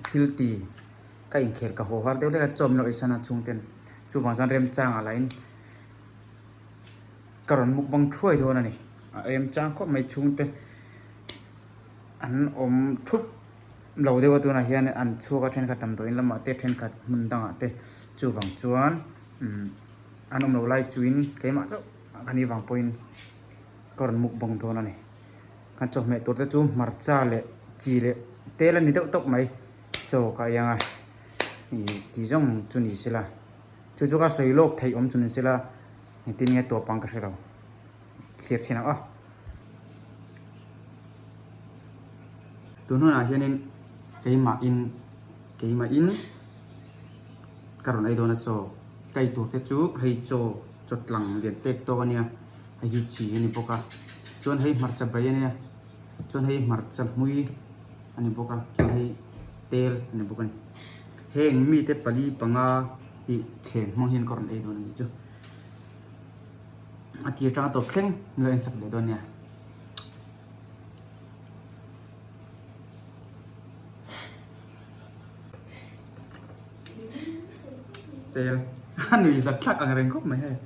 thil ti ka inkhel ka haw har deuh hlek a chawm loh i sana chhungten chuvang chuan remchang ah lahin ka rawn mukbang thuai dawn a ni a remchang khawp mai chhungte an awm thup lo deuh a tunah hian an chhuak a thenkhat damdawiin lamah te thenkhat hmun dangah te chuvang chuan umm an awm lo lai chuin keimah chauh ka nih vang pawhin ka rawn mukbang dawn a ni. Kan chawhmeh tur te chu hmarcha leh chi leh tel a ni deuh tawp mai chaw ka ei ang a ih tih zawng chu ni sela chu chu ka sawi lawk theih awm chu ni sela engtin nge tawp ang ka hre lo thlir chhin ang aw. Tun hunah hianin keimahin keimahin ka rawn ei dawn a chaw ka ei tur te chu hei chaw chaw tlang lian tek tawk a nia. Hei hi chi a ni bawk a chuan hei hmarcha bai a nia chuan hei hmarcha hmui a ni bawk a chuan hei tel a ni bawk a ni heng mite pali panga hi thleng hmang hian ka rawn ei dawn a nih chu a tir tanga tawp thleng min lo en sak leh dawn nia. Tel a nui zat thlak ang reng khawp mai hei.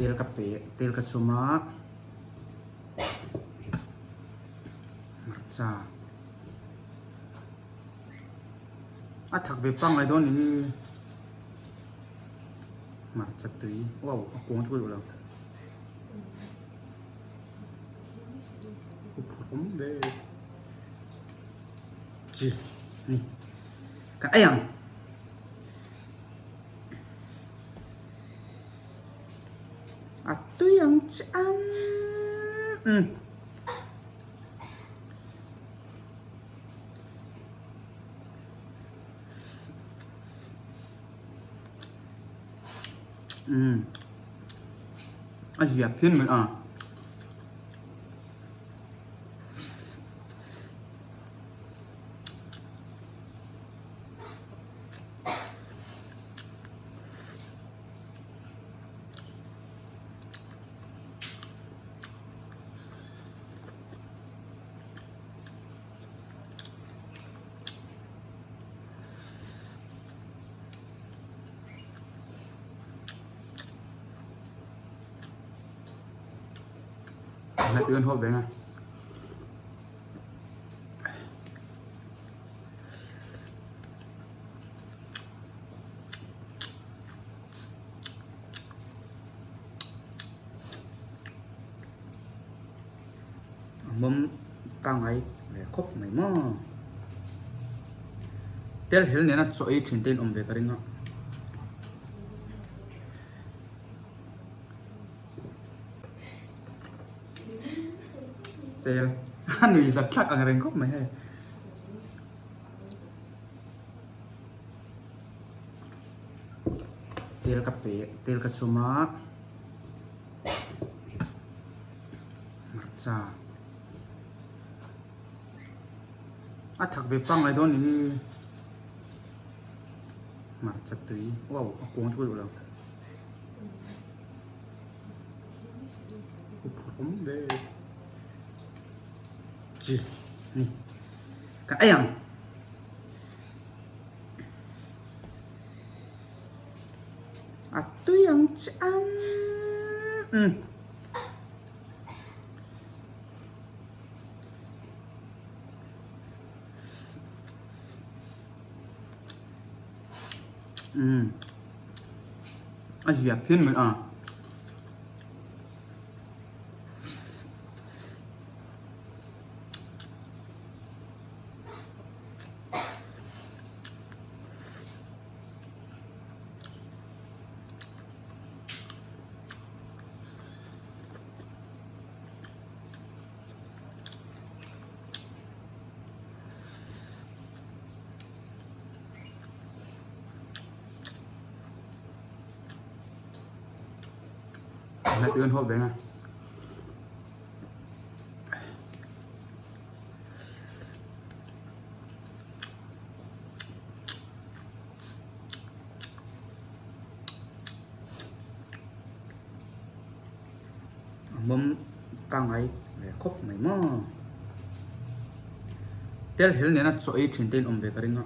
Tel ka pe tel ka chhum a hmarcha a thak ve pangngai dawn ni hi hmarcha tui wow a kuang chu ka duh lo awm ve chi ni. Ka ei ang. A tui ang che ang. Um. Um. A zia phian mai a. Hmet hawp veng a. A mawm pangngai ve khawp mai maw tel hel nena chaw ei thin te in awm ve ka ring a. Tel a nui zat thlak ang reng khawp mai hei. Tel ka pe tel ka chhum a hmarcha a thak ve pangngai dawn ni hi hmarcha tui wow a kuang chu ka duh lo. Awm ve chi ni ka ei ang a tui ang che ang um um a zia phian mai a. Hmet kan hawp veng a. A mawm pangngai ve khawp mai maw. Tel hel nena chaw ei thin te in awm ve ka ring a.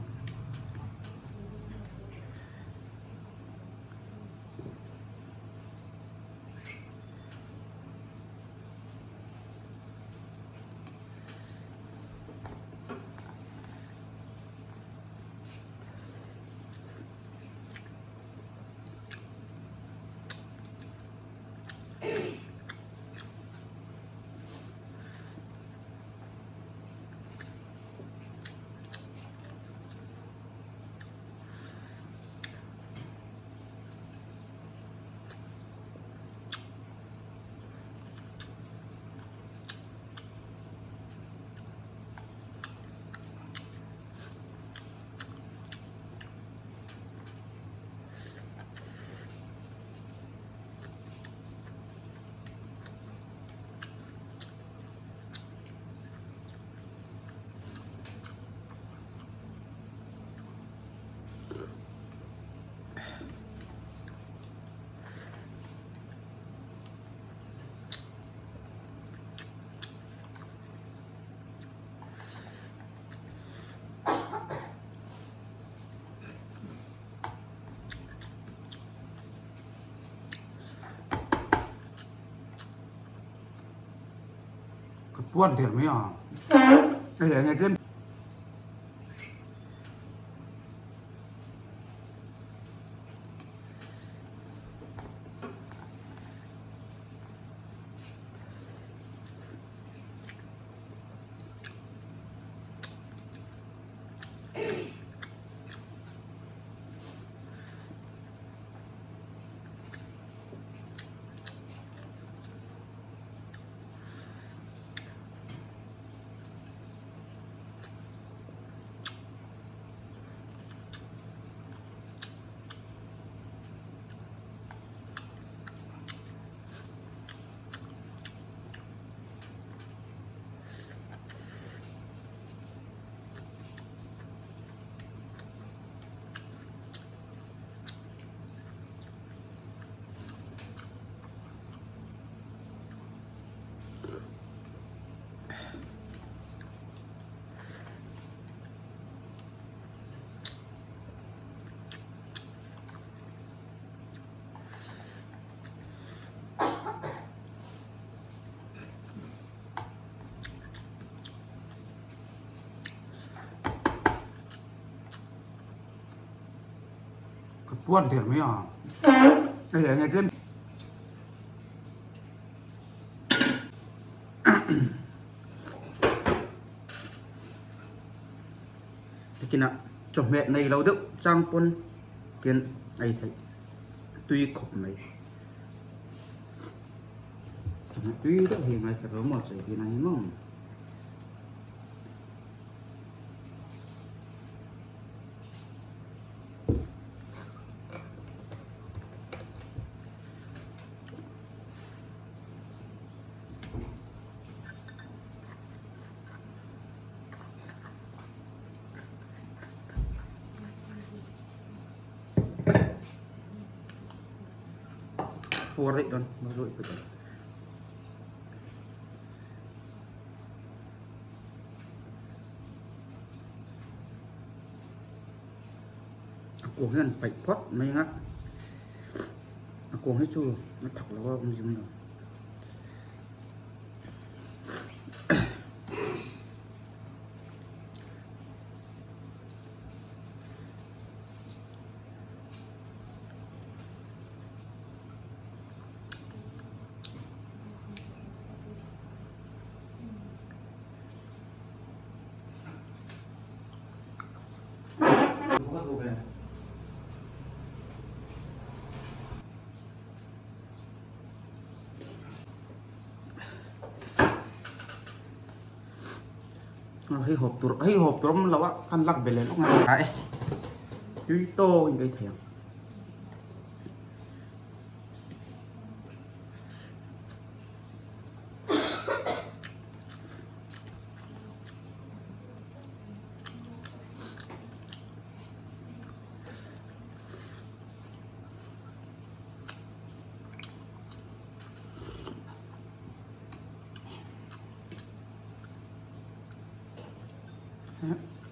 Ka puat der mai a hei enge tlem Ka puat der mai a hei enge tlem Takinah chawhmeh nei lo deuh chang pawn hian a ei theih tui khawp mai. Chawhmeh tui deuh hi ngai kher lo maw chaw ei tihna hi maw. Puar daih dawn maw luih pawh dawn. A kuang hian paih phawt mai ang a, a kuang hi chu a thak lo a awm zing lo. Hei hawp tur hei hawp tur awm lo a kan lak belh leh lawk a e tui tawk in ka ei thei ang.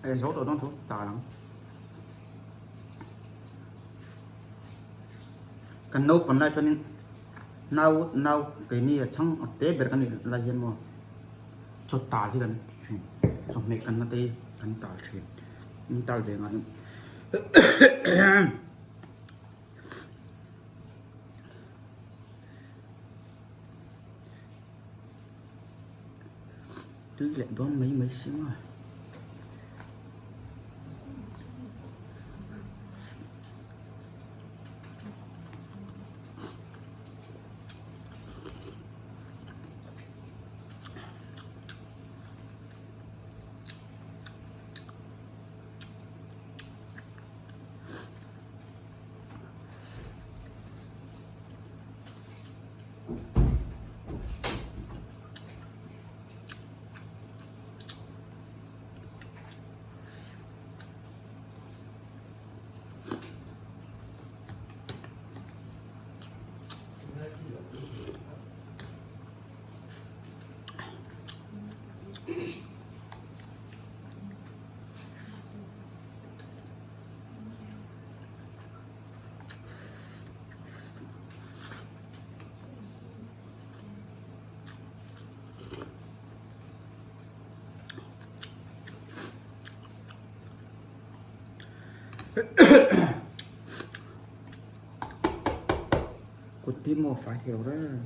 Ei zo tawh dawn tho tal ang. Kan naupang lai chuanin nau nau keini a chhang a te ber kan nih lai hian maw chaw tal hi kan ti thin chawhmeh kan na te hi kan tal thin an tal ve ngai Tui leh dawn mai mai si maw. Kut hi maw fai thei lo reng.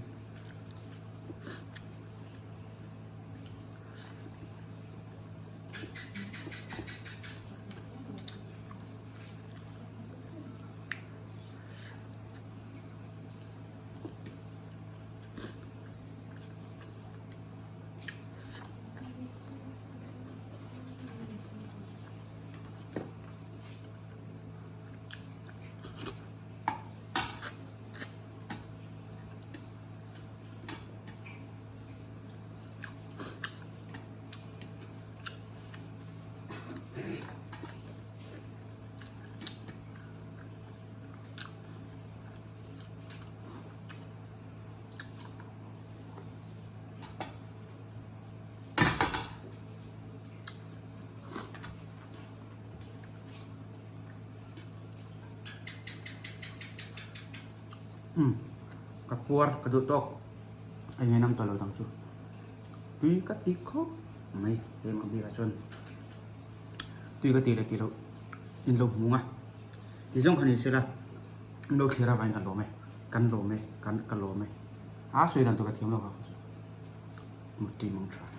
Umm ka puar ka duh tawk a eng enam tawh lo dang chu tui ka ti khawp mai keimah bikah chuan tui ka ti leh tih loh in lo hmu ang a ti zawng kha ni sela in lo thlir avangin ka lawm e kan lawm e kan ka lawm e a sawi dan tur ka thiam lo kha chu mutui mang tha.